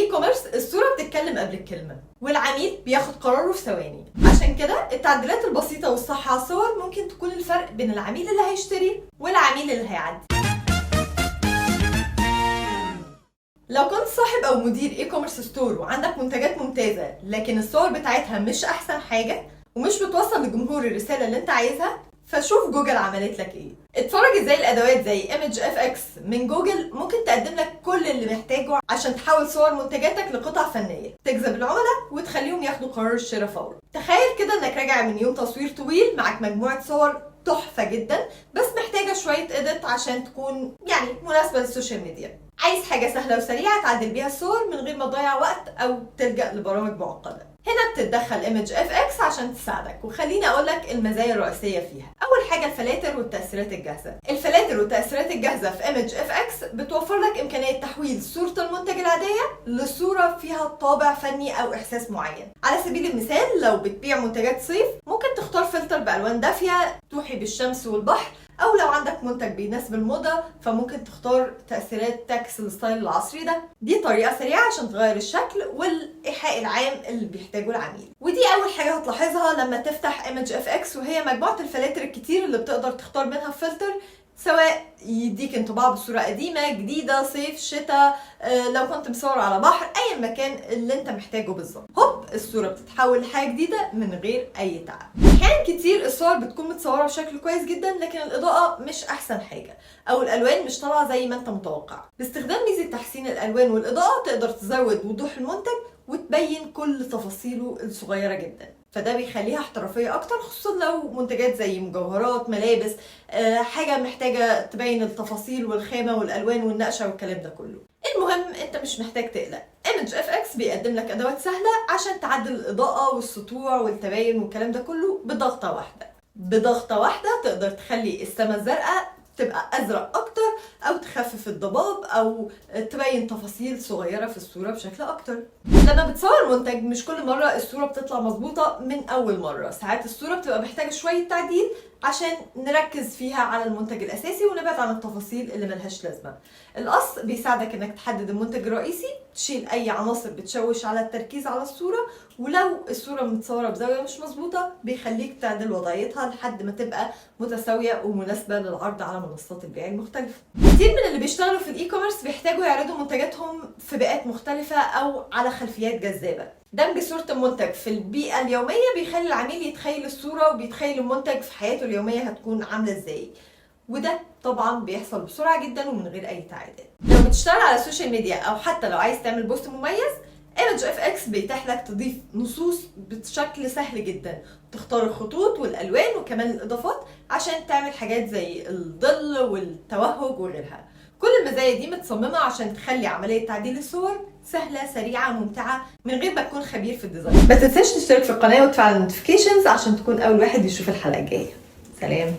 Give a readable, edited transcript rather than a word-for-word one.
ال e-commerce الصورة بتتكلم قبل الكلمه، والعميل بياخد قراره في ثواني. عشان كده التعديلات البسيطة والصح على الصور ممكن تكون الفرق بين العميل اللي هيشتري والعميل اللي هيعدي. لو كنت صاحب او مدير e-commerce store وعندك منتجات ممتازة لكن الصور بتاعتها مش احسن حاجة ومش بتوصل للجمهور الرسالة اللي انت عايزها، فشوف جوجل عملت لك ايه. اتفرج ازاي الادوات زي ImageFX من جوجل ممكن تقدم لك كل اللي محتاجه عشان تحول صور منتجاتك لقطع فنية تجذب العملاء وتخليهم ياخدوا قرار الشراء فورا. تخيل كده انك راجع من يوم تصوير طويل، معاك مجموعة صور تحفة جدا بس محتاجه شوية edit عشان تكون يعني مناسبة لل social media. عايز حاجة سهلة وسريعة تعدل بيها الصور من غير ما تضيع وقت او تلجأ لبرامج معقدة. هنا بتتدخل ImageFX عشان تساعدك، وخليني اقول لك المزايا الرئيسية فيها. اول حاجة الفلاتر والتاثيرات الجاهزة. الفلاتر والتاثيرات الجاهزة في ImageFX بتوفر لك امكانية تحويل صوره المنتج العادية لصورة فيها طابع فني او احساس معين. على سبيل المثال لو بتبيع منتجات صيف ممكن تختار فلتر بالوان دافيه توحي بالشمس والبحر، او لو عندك منتج بيناسب الموضة فممكن تختار تاثيرات تعكس ال style العصري ده. دي طريقه سريعة عشان تغير الشكل والايحاء العام اللي بيحتاجه العميل. ودي اول حاجة هتلاحظها لما تفتح ImageFX، وهي مجموعة الفلاتر الكتير اللي بتقدر تختار منها فلتر، سواء يديك انطباع بصورة قديمة، جديدة، صيف، شتاء، لو كنت مصور على بحر، اي مكان اللي انت محتاجه بالظبط. هوب الصورة بتتحول لحاجة جديدة من غير اي تعب. احيانا كتير الصور بتكون متصورة بشكل كويس جدا لكن الاضاءة مش احسن حاجة او الالوان مش طالعه زي ما انت متوقع. باستخدام ميزة تحسين الالوان والاضاءة تقدر تزود وضوح المنتج وتبين كل تفاصيله الصغيرة جدا، فده بيخليها احترافية اكتر، خصوصا لو منتجات زي مجوهرات، ملابس، حاجة محتاجه تبين التفاصيل والخامه والالوان والنقشه والكلام ده كله. المهم انت مش محتاج تقلق، ImageFX بيقدم لك ادوات سهلة عشان تعدل الاضاءة والسطوع والتباين والكلام ده كله بضغطه واحدة. بضغطه واحدة تقدر تخلي السماء الزرقاء تبقى ازرق اكتر، او تخفف الضباب، او تبين تفاصيل صغيرة في الصورة بشكل اكتر. لما بتصور منتج مش كل مرة الصورة بتطلع مظبوطة من اول مرة، ساعات الصورة بتبقى محتاجه شوية تعديل عشان نركز فيها على المنتج الاساسي ونبعد عن التفاصيل اللي ملهاش لازمه. القص بيساعدك انك تحدد المنتج الرئيسي، تشيل اي عناصر بتشوش على التركيز على الصورة، ولو الصورة متصورة بزاوية مش مظبوطة بيخليك تعدل وضعيتها لحد ما تبقى متساوية ومناسبة للعرض على منصات البيع المختلفة. كتير من اللي بيشتغلوا في ال e-commerce بيحتاجوا يعرضوا منتجاتهم في بيئات مختلفة او على خلفيات جذابة. دمج صورة المنتج في البيئة اليومية بيخلي العميل يتخيل الصورة وبيتخيل المنتج في حياته اليومية هتكون عاملة ازاي، وده طبعا بيحصل بسرعة جدا ومن غير اي تعقيدات. لو بتشتغل على ال social media او حتى لو عايز تعمل post مميز، ImageFX بيتيح لك تضيف نصوص بشكل سهل جدا، تختار الخطوط والالوان وكمان الاضافات عشان تعمل حاجات زي الظل والتوهج وغيرها. كل المزايا دي متصممة عشان تخلي عملية تعديل الصور سهلة، سريعة، ممتعة من غير ما تكون خبير في ال design. ما تنساش تشترك في القناة وتفعل ال notifications عشان تكون أول واحد يشوف الحلقة الجاية. سلام.